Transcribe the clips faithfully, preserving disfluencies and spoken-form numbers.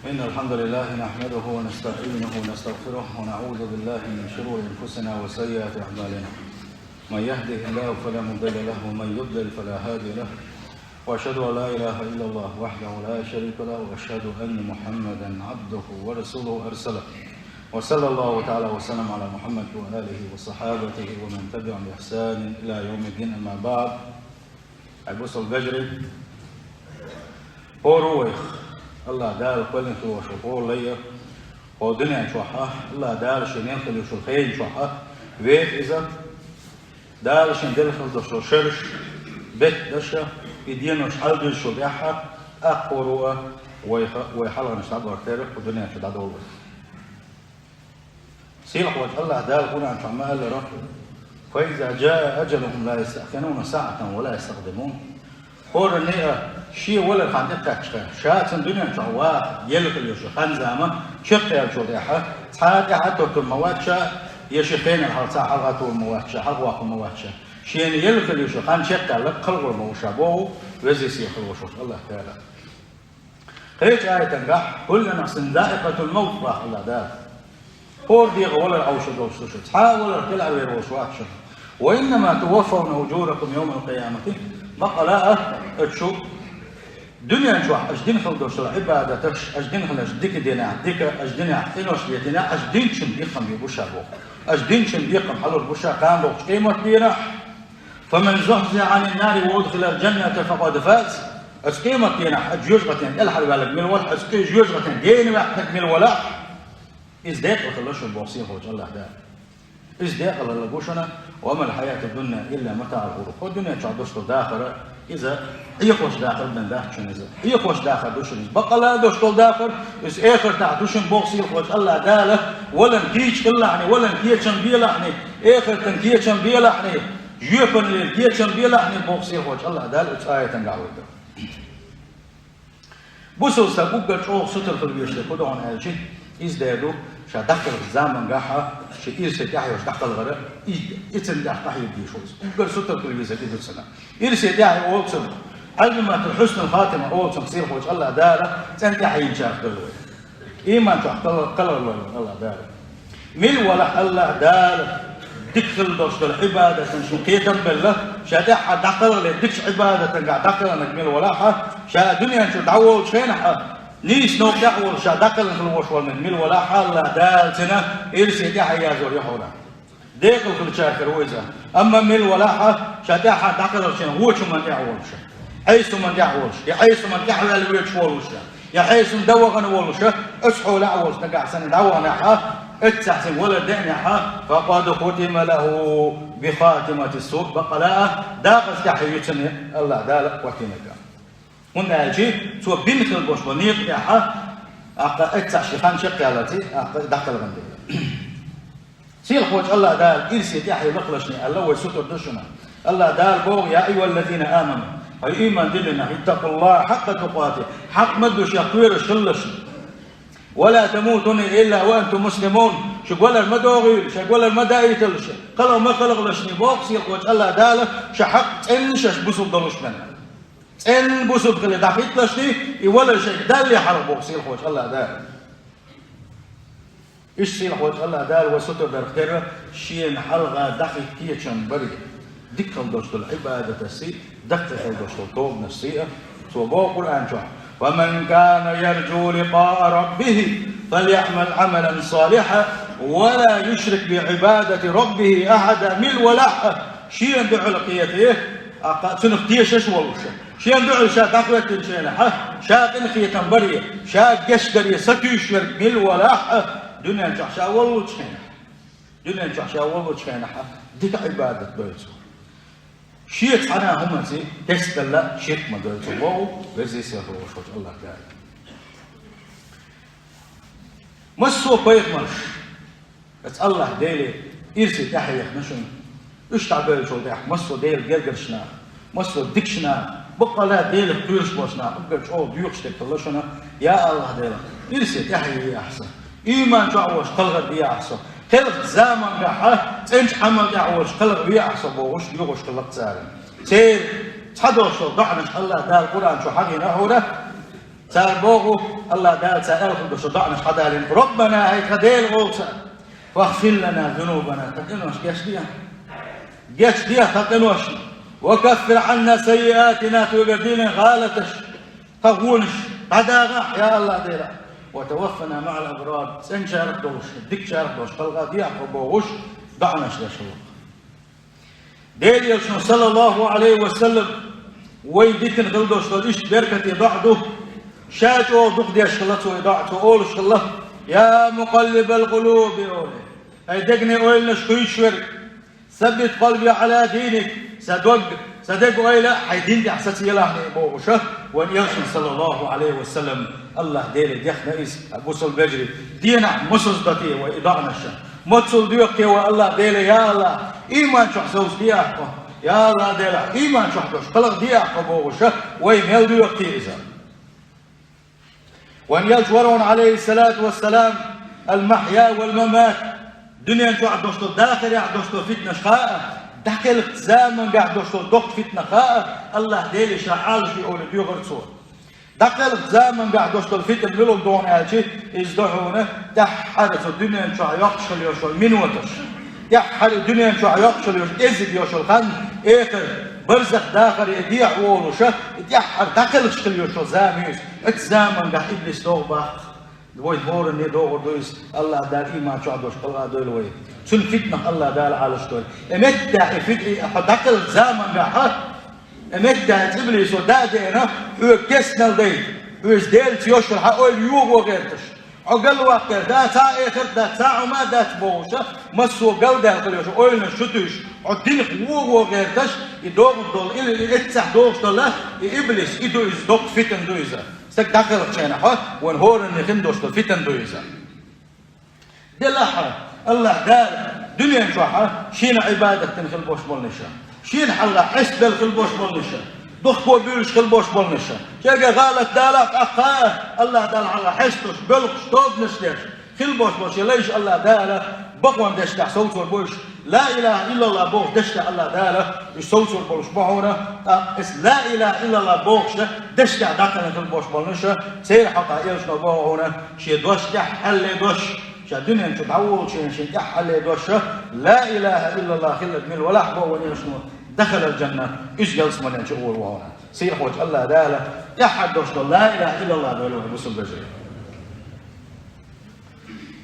إن الحمد لله نحمده ونستعينه ونستغفره ونعوذ بالله من شرور أنفسنا وسيئات أعمالنا. من يهده الله فلا مضل له ومن يضلل فلا هادي له. وأشهد أن لا إله إلا الله وحده لا شريك له وأشهد أن محمدا عبده ورسوله أرسله. وصلى الله تعالى وسلم على محمد وآله وصحابته ومن تبعهم بإحسان إلى يوم الدين، أما بعد. Ай бусалба вежарий, хӀара вайх АллахӀ Дала кхоьллина хилла волча хӀара лай а, хӀара дуьнен чухь а, АллахӀ Дала шийна енна хилла йолча хенан чухь а веха иза, Дала шийна делла хилла долча шераш бетташ а, и денош хьалдуьзачул тӀехьа, тӀаккха хӀара а вайх, вай хьалхарча дӀабахара терра кху дуьнен чу дӀадовла. Сийлахьволча АллахӀ Дала Къуръан чу ма аллара: «فإذا جاء أجلهم لا يستأخرون ساعة ولا يستقدمون». ХӀара неӀ шен валара хьан тӀекхаччалца, ша цун дуьнен чу ваха елла хилла йолча хан-зама чакхъяьллачул тӀехьа, цхьа тӀехьа а тоттур ма вац ша, е ши хенал хьалха цхьа хьалха а товр ма вац ша, хьалха ваккхар ма вац ша. Шена елла хилла йолча хан чакхъяьлларг кхалхар ма ву ша, боху Веза-Сийлахь хилла волча АллахӀ Дала. Кхеча аятангахь: «كل نفس ذائقة الموت», боху АллахӀ Дала. ХӀара дегӀ валар Ӏовшур долуш ду шу. Цхьа а валар кхелхьарвер волуш вац шу. «وإنما توفون أجوركم يوم القيامة». Баккъала а, шу дуьнен чохь аша дина хилла долчу Ӏибадаташ, аша дина хилла аша дика динехь дика, аша динехь къинош летийнехь, аша динчун бекхам бийр бу ша боху. Аша динчун бекхам хьалур бу ша кхана догӀучу къематдийнахь. «فمن زحزح عن النار وأدخل الجنة فقد فاز». Оцу къематдийнахь оцу жоьжахатин кӀелхьарваьлларг мила валахь, оцу къе-, жоьжахатин гена ваьккхинарг мила валахь, иза декъала хилла шуна боху сийлахьволчу АллахӀ Дала. Иза декъала хилла бу шуна, «وما الحياة الدنيا إلا متاع الغرور». ХӀара дуьнен чохь долуш долу дахар, иза хьехош дахар бен дац шуна иза. Хьехош дахар ду шуна иза. Баккъала а долуш долу дахар, иза эхартахь ду шуна боху сийлахьволчу АллахӀ Дала, валан кийча хилалахьний, валан кечам белахьний, эхартан кечам белахьний, жоьпан лела кечам белахьний боху сийлахьволчу АллахӀ Дала оцу аятангахь вайга. Бусалба стаг уггар чӀогӀа сутара хила везаш дерг хӀун ду хьуна аьлча, иза дер ду, ша дӀакхалхарчу замангахь а, шен ирсе тӀаьхье йолуш дӀакхалхар, и, и цунна тӀехь къахьега дезаш ву иза. Уггар сутара хила везарг и ду цунна. Ирсе тӀаьхье олу цунах, Ӏазиматул хьуснул хатима олу цунах сийлахьволчу АллахӀ Дала, цӀена тӀаьхьенчарах дойла вай. Ийман чохь кхал-, кхалхар лойла АллахӀ Дала. Мила валахь АллахӀ Дала дика хила долуш долу Ӏибадатан шун кхетам а белла, ша тӀаьххьара дӀакхалхале дикачу Ӏибадатангахь дӀакхалханарг мила валахь а, ша дуьнен чу дӀаволучу хенахь а, нийса новкъа тӀехь а волуш ша дӀакхалхина хила волуш волнарг мила валахь а, АллахӀ Дала цунна ирсе тӀаьхье язор ю хьуна. Декъала хиллачарах хир ву иза. Амма мила валахь а, ша тӀаьххьара дӀакхалхарчу хенахь вочу хӀуманна тӀехь а волуш, хьайса хӀуманна тӀехь а волуш, я хьайса хӀуманна тӀаьхьаваьлла воьдуш волуш, я хьайса хӀума дан вахана волуш, оцу хьолехь а волуш нагахь санна дӀаваханехь а, эццахь цуьнан валар деанехь а, «فقد ختم له بخاتمة سوء», баккъала а, декъаза тӀаьхье ю цунна АллахӀ Дала хӀоттийнарг. ХӀунда аьлча цо бина хила болуш болу некъа тӀехь а, тӀаккха эццахь шен хан чекхъяларца, тӀаккха дӀакхалхана дела. Сийлахьволчу АллахӀ Дала ирсе тӀаьхье лакхалашний аьлла, вай сутара ду шуна. АллахӀ Дала боху: «يا أيها الذين آمنوا», хьо ийман диллинарш, «اتقوا الله حق تقاته», хьакъ ма ду шех кхоьруш хилалаш. «ولا تموتن إلا وأنتم مسلمون», шу валар ма догӀийла, шу валар ма даийталаш, кхалха ма кхалхалашний боху сийлахьволчу АллахӀ Дала, шу хьакъ цӀена шаьш бусалба долуш бен. ЦӀена бусалба хилла дӀахӀитталашний, и валар шайга далле хьалха боху сийлахьволчу АллахӀ Дала. Иштта сийлахьволчу АллахӀ Дала вай сутара дарх терра, шена хьалха дӀахӀитта кечам баре, дика хила долуш долу Ӏибадатассий, даккхий хила долуш долу тобанашсий а, цо боху Къуръан чохь: «فمن كان يرجو لقاء ربه فليعمل عملا صالحا ولا يشرك بعبادة ربه أحدا», мила валахь а, шена дуьхьал кхетий, тӀаккха цунах тешаш волуш, шена дуьхьал ша дӀахӀоьттинчу хенахь а, ша къинхетам баре, ша гечдаре сатуьйсуш верг мила валахь а, дуьнен чохь ша воллучу хенахь, дуьнен чохь ша воллучу хенахь а, дика Ӏибадат дойла цо. Шен цхьана а хӀуманца тесна а, ширк ма дойла цо, боху Веза-Сийлахь волуш волчу АллахӀ Дала. Массо а пайхамарш, Аса АллахӀ Деле ирсе тӀаьхьа яхна шуна. Уьш дӀабевллачул тӀаьхьа массо а Делан гергарчу наха, массо а дикачу наха, баккъала а Делах кхоьруш болчу наха уггар чӀогӀа доькъуш дерг хилла шуна: «Я АллахӀ Дела, ирсе тӀаьхьа йи ахь сан. Ийман чохь а волуш кхалхар де ахь со. Кхелхачу замангахь а цӀеначу Ӏамал тӀехь а волуш кхалхаве ахь со», – бохуш, доьхуш хилла-кх цара. Церан цхьадолуш долу доӀанаш АллахӀ Дала Къуръан чу хьахийна хьуна. Цара боху, АллахӀ Дала цара аьлла хӀума ду шо доӀанаш хьадалийна: «Роббана, хӀай тхан Дела», олу цара, «фагъфир лана зунубана», тхан къинош гечдехьа. Гечдехьа тхан къинош. «Ва каффир Ӏанна саййиатина», тхоьгара дина гӀалаташ, тхан вонаш дӀадахьа, я АллахӀ Дела. «Ва таваффана маӀал абрар», цӀеначарах долуш, дикачарах долуш кхалхадехьа тхо бохуш, доӀанаш деш хилла. Делан Элчано, саллаллаху Ӏалайхи ва саллам, вай дитина хила долуш долу иштта беркате доӀа ду. Ша чӀогӀа дукха деш хилла цо и доӀа, цо олуш хилла: «Я мукъаллибал къулуби», олий, «хӀай дегнийн ойланаш кхуьйсуш верг, саббит къалби Ӏала диник, сан дог, сан деган ойла хьайн дин тӀехь сацаелахь», бохуша, вайн Элчано, саллаллаху Ӏалайхи ва саллам, АллахӀ Деле дехна иза, бусалба вежарий, дийнахь мосазза до те вай и доӀанаш. Моццул доьху те вай АллахӀ Деле: «Я АллахӀ, ийман чохь совцадехьа тхо. Я АллахӀ Дела, ийман чохь долуш кхалхадехьа тхо», бохуша, вай мел доьху те иза. Вайн Элчано, Ӏалайхиссалату вассалам: «Ал-махья вал-мамат», дуьнен чохь долуш долу, дахарехь долуш долу фитнаш хаьа, дӀакхелхачу заманчохь долуш долу доккха фитна хаьа, АллахӀ Деле ша Ӏалашо олий доьхура цо. ДӀакхелхачу заманчохь долуш долу фитна муьлха ду хьуна аьлча, иза ду хьуна тӀаьххьара цу дуьнен чохь йоккхуш хила йолуш йолу миноташ. ТӀаьххьара дуьнен чохь йоккхуш хила йолуш, кӀеззиг йолуш йолу хан, эхар, барзах дахаре дехьа волуша, и тӀаьххьара дӀакхелхаш хила йолуш йолу зама ю иза. Оцу заманчохь иблис догӀу баккха. Вай хӀоранна догӀур ду иза, АллахӀ Дала ийман чохь долуш кхалхадойла вай. Цуьнан фитнах АллахӀ Дала Ӏалашдойла. И меттехь, и фит-, и хьо дӀакхелхачу заманчохь, и меттехь цу иблисо дӀа а деана, хьоьга кестнал дайта, хьо иза Делаца йолуш йолу хьан ойла йогӀо гӀерташ. Хьо галваккха гӀерта, цхьа а эхарт дац, цхьа а хӀума дац бохуша, массо а галдаьлла хила йолуш йолу ойланаш чутуьйсуш, хьо динах вогӀо гӀерташ, и догӀур долу, или и эццахь догӀуш долу, и иблис, и ду иза, доккха фитна ду иза. Стаг дӀакхелхачу хенахь, хьо, вайн хӀоранна хин долуш долу фитна ду иза. Делахь а, АллахӀ Дала дуьнен чохь а шена Ӏибадат дина хила болуш болнаш а, шена хьалха хьестабелла хила болуш болнаш а, дохко буьйлуш хила болуш болнаш а, шайга гӀалат далахь а, тӀаккха а АллахӀ Далла хьалха хьесталуш, боьлхуш, тобанаш деш хила болуш болу шен лайш АллахӀ Дала бакъонан дешнехь совцор бу уьш. Ла илаха иллаллах бохучу дешнехь АллахӀ Дала уьш совцор болуш бу хьуна, тӀаккха аса ла илаха иллаллах бохучу дешнехь дӀакхелхина хила болуш болнаш а, церан хьокъехь Элчано боху хьуна, шен дош тӀаьххьалле дош, ша дуьнен чу дӀаволучу хенахь шен тӀаьххьалле дош а, ла илаха иллаллах хилларг мила валахь боху вайн Элчано, дахалал джанна, иза ялсаманен чу а волу хьуна. Сийлахьчу АллахӀ Дала тӀаьххьара дош долу ла илаха иллаллах дойла вайн, бусалба вежарий.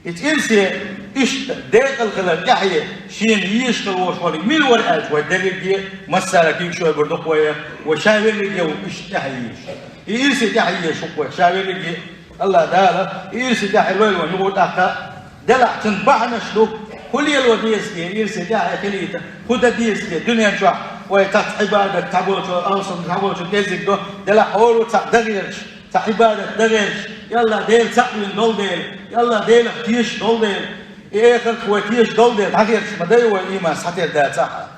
Иза ирсе иштта декъала хилар тӀаьхье шена езаш хила волуш верг мила вара аьлча, вай дерриге а, массара а куьйгаш йойбур ду-кх вай, вай ша верриге а ву иштта тӀаьхье езаш. И ирсе тӀаьхье езаш ву-кх вай ша верриге а. АллахӀ Дала и ирсе тӀаьхье лойла вайн юкъа тӀаккха а. Делахь цуьнан бахьанаш ду, хӀун лело деза те, ирсе тӀаьхье хилийта, хӀун дан деза те, дуьнен чохь вай цхьацца Ӏибадат, цхьаболчо алсам, цхьаболчо кӀеззиг до, делахь хӀора цхьаъ дан гӀерташ, цхьа Ӏибадат дан гӀерташ, я АллахӀ, Дела цхьаъ вина долу дела, я АллахӀ, Делах тешаш долу дела, и эхарт вай тешаш долу дела дӀагӀерташ ма дай вай, ийман схьатера дацахь а.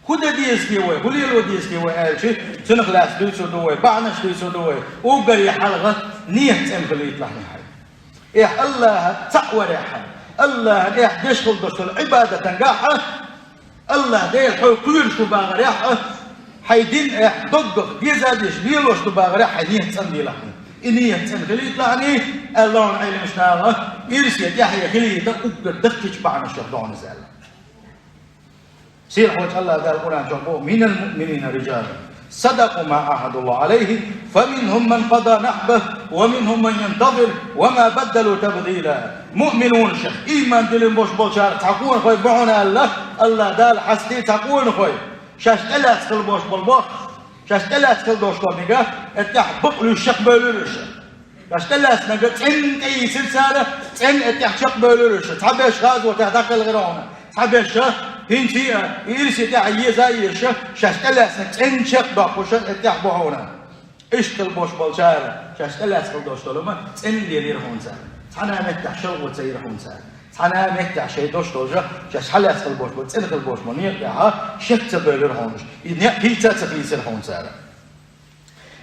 ХӀун дан деза те вай, хӀун лело деза те вай аьлча, цунах лаьцна дуьйцур ду вай, бахьанаш дуьйцур ду вай, уггаре хьалха нийят цӀена хилийталахь хьайн. Эхь, АллахӀ цхьаъ варехь а, АллахӀан эхь деш хила долуш долу Ӏибадатангахь а, АллахӀ Дела хьо кхоьруш ву бахарехь а, хьайн дин эхь доггах деза а дезаш лелош ду бахарехь а хьайн нийят цӀена делахь хьайн. И нийят цӀена хилийталахь хьайн, аьлла хьуна Ӏеламнаха, ирсе тӀаьхье хилийта уггар дахкийчу бахьанашех ду хьуна иза аьлла. Сийлахьчу АллахӀ Дала Къуръан чохь боху: «Минал муъминина риджалун садакъу ма ӀахадуллахӀа Ӏалайхи, фаминхум ман къада нахьбаху, ва минхум ман янтазир, ва ма баддалу табдила». Муъминунашех, ийман диллина болуш болчарах цхьа къонахой бу хьуна аьлла, АллахӀ Дала хьастий цхьа къонахой, шаьш тӀелаьцна хила болуш болу боху, шаьш тӀелаьцна хила долуш долу мега, эттехь бакълуьйш чекхбевлира уьш. Аш тӀелаьцнарг цӀенна тӀейийсира цара, цӀенна тӀехь чекхбевлира уьш. Цхьаберш гӀазотехь дӀакхелхира хьуна. Цхьаберш хӀинца а, и ирсе тӀехь еза а езаш, шаьш тӀелаьцнарг цӀенна чекхдоккхуш, тӀехь бу хьуна. Иштта хила болуш болчара, шаьш тӀелаьцна хила долуш долу ма, цӀенна лелийра хьуна цара. Цхьана а меттехь шалгӀо ца йира хьуна цара. Цхьана а меттехь шайн дош долча, шаьш хьалаьцна хила болуш болу, цӀена хила болуш болу некъа тӀехь, шек ца бевлира хьуна уьш. И некъ хӀинца а ца хийцира хьуна цара.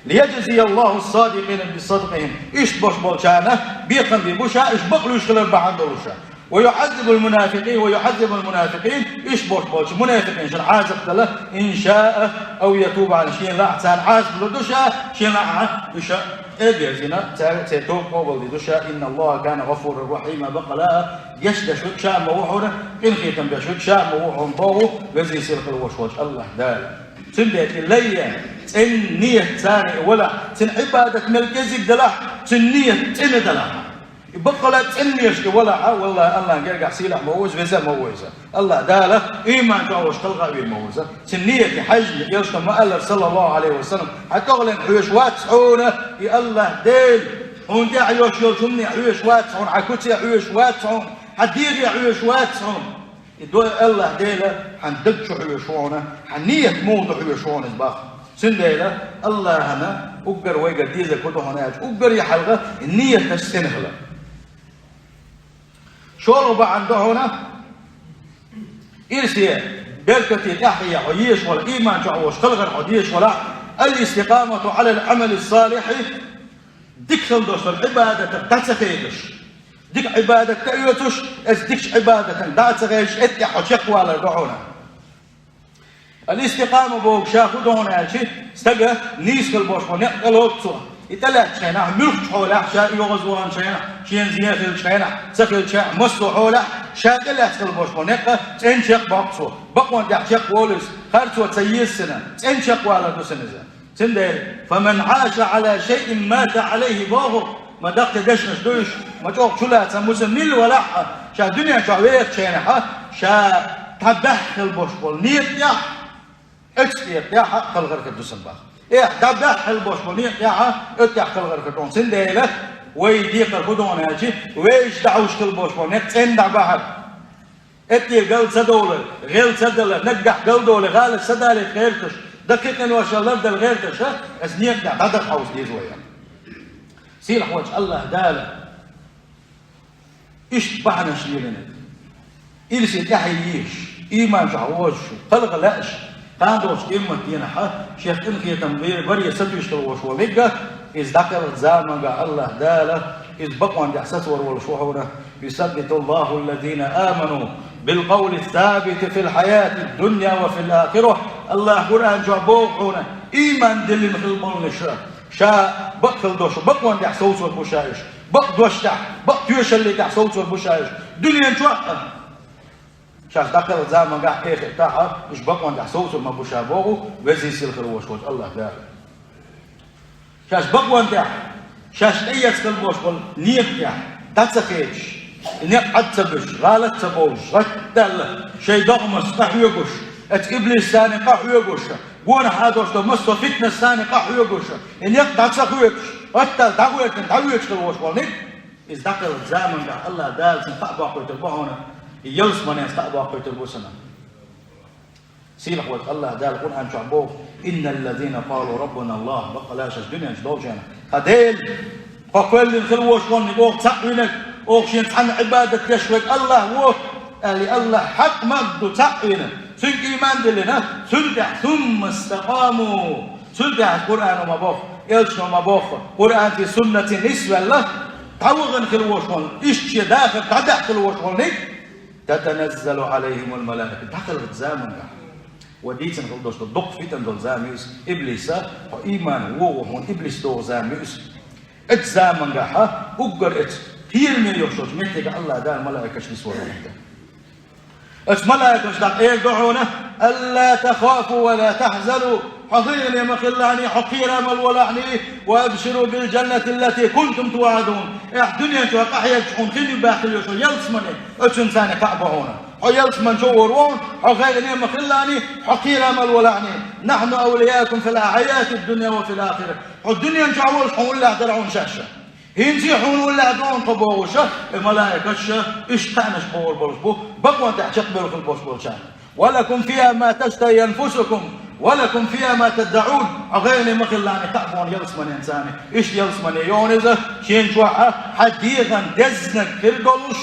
«Лияджзия Аллаху ссадикъина би садкъихим». Иштта болуш болчарна бекхам бийр бу ша, уьш бакълуьйш хилар бахьана долуша. «Ва юӀаззибул мунафикъин, ва юӀаззибул мунафикъин». Иштта болуш болчу мунафикъинашна Ӏазап дала, «ин шаа ав ятуба Ӏалайхим». Шена лаахь царна Ӏазап лур ду ша, шена лаахь уьш Э, безина, цаьрга церан тоба къобалдийр ду ша, «Инна Аллаха кана гъафуран рахьима», бакъ ала, гечдеш верг ша ма ву хьуна, къинхетам беш верг ша ма ву хьуна боху веза-сийлахь хилла волуш волчу АллахӀ Дала. Цундела и лайъян, цӀена ният царна и валахь, цуьнан Ӏибадат мел кӀезиг далахь, цуьнан ният цӀена далахь. И бакъ ала цӀена нияташ и валахь, валлахӀи, АллахӀан гергахь сийлахь ма ву иза, веза ма ву иза. АллахӀ Дала иман чохь волуш кхалха а вийр ма ву иза. Цуьнан ният хьаьжна, элчано ма-аллара, саллаллаху Ӏалайхи ва саллам, хьан тӀехула хьоьжуш вац хьуна и АллахӀ Дела. Хьуна тӀехь йолуш йолчу хӀумане хьоьжуш вац хьуна, хьан куьце хьоьжуш вац хьуна, хьан дегӀе хьоьжуш вац хьуна. И до-, АллахӀ Дела хьан даг чу хьоьжуш ву хьуна, хьан ният муха ду хьоьжуш ву хьуна иза боху. Цундела АллахӀана уггар вайгара дезарг хӀун ду хьуна аьлча, уггаре хьалха нияташ цӀена хила. ШолгӀа бахьана ду хьуна, ирсе, беркате, тӀаьхье хьо езаш валахь, иман чохь волуш кхалхар хьо дезаш валахь, ал-истикъамату Ӏалал Ӏамали ссалихьи, дика хила долуш долу Ӏибадатах дӀа ца хедаш. Дика Ӏибадат тӀеоьцуш, иза дикачу Ӏибадатан дӀа а ца хедаш, эттехь хьо чекхвалар ду хьуна. Ал-истикъама боху ша хӀун ду хьуна аьлча, стага нийса хила болуш бу, некъ тӀелоцу цо. И тӀелаьцначу хенахь, муьлххачу хьолехь, ша оьгӀазвахначу хенахь, шена зен хиллачу хенахь, ца хиллачу хенахь, массо а хьолехь, ша тӀелаьцна хила болуш бу некъ, цӀена чекхбоккху цо. Бакъонан тӀехь чекхволу иза, харцо ца еза цуьнан, цӀена чекхвалар ду цуьнан иза. Цундела, «Фаман Ӏаша Ӏала шайъин мата Ӏалайхи» боху, ма даккхий дешнаш ду уьш, ма чӀогӀа чулацам бу сан милла валахь а, ша дуьнен чохь вехачу хенахь а, ша дӀабаьхна хила болуш болу некъа тӀехь, оцу некъа тӀехь а кхалхар хир ду сан боху. Эхь, дӀабаьхна хила болуш болу некъа тӀехь а, оцу тӀехь кхалхар хир ду. Цундела, вай декхар хӀун ду хьуна аьлча, вевзаш дӀахьуш хила болуш болу некъ цӀена дӀабахьара. Эттера гал ца довлар, гӀел ца далар, наггахь гал долий, гӀалат ца далийта гӀерташ, даккхий къиношна лардала гӀерташ, а, аса некъа тӀехь дӀадаха хьовса деза вай. Сийлахь волчу АллахӀ Дала иштта бахьанаш лелийнарг. Ирсе тӀаьхье езаш, иман чохь вожуш, кхалха лаьаш, кхана долчу къематдийнахь а, шех къинхетам бер-, баре сатуьйсуш хила волуш волу мегга, иза дӀакхалхачу заманга АллахӀ Дала, иза бакъонан тӀехь сацор волуш ву хьуна, «يثبت الله الذين آمنوا بالقول الثابت في الحياة الدنيا وفي الآخرة». АллахӀа Къуръан чохь боху хьуна, иман диллина хила болуш, ша бакъ хила долуш, бакъонан тӀехь совцор бу ша уьш. Бакъ дош тӀехь, бакъ тоьшаллин тӀехь совцор бу ша уьш. Дуьнен чохь а. Шаьш дӀакхалхачу замангахь, эхартахь а, уьш бакъонан тӀехь совцор ма бу ша боху, веза-сийлахь хила волуш волчу АллахӀ Дала. Шаьш бакъонан тӀехь, шаьш тӀеэцна хила болуш болу некъа тӀехь, дӀа ца хедаш, и некъ Ӏад ца буьсуш, гӀалат ца бовлуш, гӀаттадаьлла, шайн догӀмашца къахьоьгуш, оцу иблисца къахьоьгуш, гонахьа долуш долу массо а фитнашца къахьоьгуш, и некъ дӀа ца хоьтуш, гӀаттадаьлла дӀагӀоьртина, дӀавоьдуш хила волуш волу некъ, иза дӀакхалхачу замангахь АллахӀ Дала цунна кхаъ боккхуьйтур бу хьуна, и ялсаманенца кхаъ боккхуьйтур бу цунна. Сийлахь волчу АллахӀ Дала Къуръан чохь боху: «إن الذين قالوا ربنا الله», бакъ ала шаьш дуьнен чу долчу хенахь: «Тхан Дела, тхо кхоьллина хила волуш волу оха цхьаъ винарг, оха шена цхьанна Ӏибадат деш верг АллахӀ ву», аьлла, АллахӀ хьакъ ма ду цхьаъ вина, цуьнга ийман диллина, цул тӀаьхьа, «ثم استقاموا», цул тӀаьхьа Къуръано ма боху, элчано ма боху, Къуръанций, суннатций нисваьлла, дӀавахана хила волуш волу, иштта шен дахар дӀадаьхьна хила волуш волу некъ, «تتنزل عليهم الملائكة», дӀакхалхачу замангахь. Вай дийцина хила долуш долу дуккха фитна долу зама ю иза, иблиса, хьо ийман вогӀу хьуна иблис догӀу зама ю иза. Оцу замангахь, уггар оцу кхераме йолуш йолчу меттигехь АллахӀ Дала малайкаш нисвала ву. Оцу малайкаша дӀакъера ду хьуна: «ألا تخافوا ولا تحزنوا». Хьо гӀайгӀане ма хилалахьний, хьо кхерамал валахьний, «وأبشروا بالجنة التي كنتم توعدون». Ахь дуьнен чохь къахьегча хьуна хин ю баьхкина йолуш йолу ялсамане, оцунна царна кхаъ бу хьуна. Хьо ялсамане чу а вор ву, хьо гӀайгӀане ма хилалахьний, хьо кхерамал валахьний. «نحن أولياؤكم في الحياة الدنيا وفي الآخرة». Хьо дуьнен чохь волуш хьуна уллехь дара хьуна шаьш. ХӀинца а хьуна уллехь ду хьуна тхо бохуша, и малайкаша, иштта кхаънаш бохур болуш бу, бакъонан тӀехь чекхбевлла хила болуш болчарна. «ولكم فيها ما تشتهي أنفسكم ولكم فيها ما تدعون». Хьо гӀайгӀане ма хилалахьний, кхаъ бу хьуна ялсаманенна царна. Иштта ялсамане ю хьуна иза, шен чохь а хьан дегӀан дезнарг хир долуш,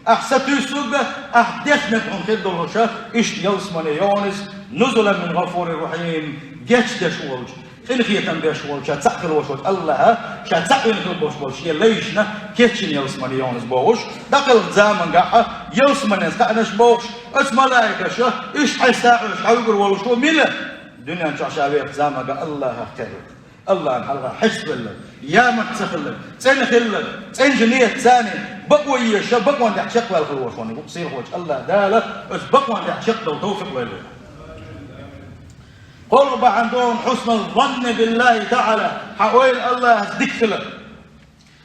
ахь сатуьйсург а, ахь дехнарг хьуна хир долуша, иштта ялсамане ю хьуна иза, «نزلا من غفور رحيم», гечдеш волчу, къинхетам беш волчу, ша цхьаъ хила волуш волчу АллахӀа, ша цхьаъ вина хила болуш болчу шен лайшна кечйина ялсамане ю хьуна иза бохуш, дӀакхалхачу замангахь а ялсаманенца кхаънаш бохуш, оцу малайкаша, иштта хьаьста а Ӏуьйш хьан вуьгур волуш ву мила? Дуьнен чохь ша вехачу замангахь АллахӀах кхералла. Аллахьан хьалха хьесап веллар, ямарт ца хиллар, цӀена хиллар, цӀенача нийятца цхьана бакъо еш, бакъонна тӀехь чекхваьлла хила волуш ву сийлахьчу Аллахь Дала, оцу бакъонна тӀехь чекхдала тавфикъ лойла вайна. КхоалгӀа бахьана ду хьуна хьуснуз-занни биллахьи таӀала, хьан ойла Аллахьаца дика хилар.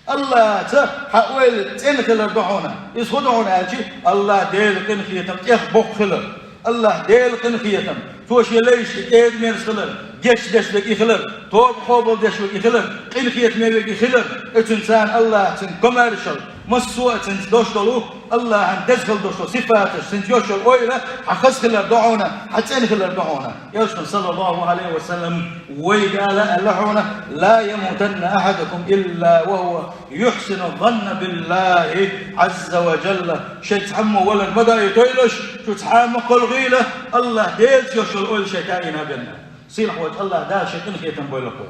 Аллахьаца хьан ойла цӀена хилар ду хьуна. Иза хӀун ду хьуна аьлча, Аллахь Делан къинхетам тӀех боккха хилар. Аллахь Делан къинхетам, Цо Шен лайшна тӀедамерза хилар, гечдеш верг и хилар, тоба къобалдеш верг и хилар, къинхетаме верг и хилар, оцунна царна Аллахьа цуьнан комаьршалла, массо а цуьнца дош долу, Аллахьан деза хила долуш долу сифаташ, цуьнца йолуш йолу ойла хьан хаза хилар ду хьуна, хьан цӀена хилар ду хьуна. Элчано, саллаллаху Ӏалайхи ва саллам, вайга ала аьлла хьуна: «Ла ямутанна ахьадукум илла ва хӀува юхьсину занна биллахьи Ӏазза ва жалла». Шайн цхьаммо валар ма даийтойла аш, шу цхьа а ма кхалхийла, Аллахь Делаца йолуш йолу ойла шайн тӀаьхьийна бен. Сийлахьчу Аллахь Дала шен къинхетам бойла вайх.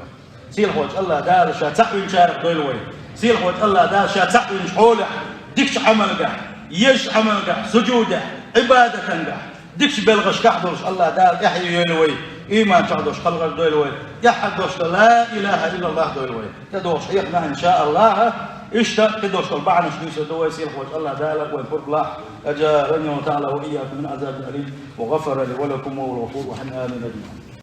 Сийлахьчу Аллахь Дала Ша цхьаъ винчарах дойла вай. Сийлахьчу Аллахь Дала Ша цхьаъ винчу хьолехь, дикачу Ӏамалгахь, езачу Ӏамалгахь, сужудехь, Ӏибадатангахь, дикачу белхашкахь долуш Аллахь Дала тӀаьхье йойла вай, ийман чохь долуш кхалхар дойла вай, тӀаьххьара долуш ла илахьа иллаллахь дойла вай. ТӀедогӀуш хьехна, иншааллахь, иштта кхидолуш долу бахьанаш дуьйцур ду вай, сийлахьчу Аллахь Дала вайн пурба лахь, أجارني الله تعالى وإياكم من عذاب أليم، وغفر لي ولكم وهو الغفور الرحيم. آمين أجمعين.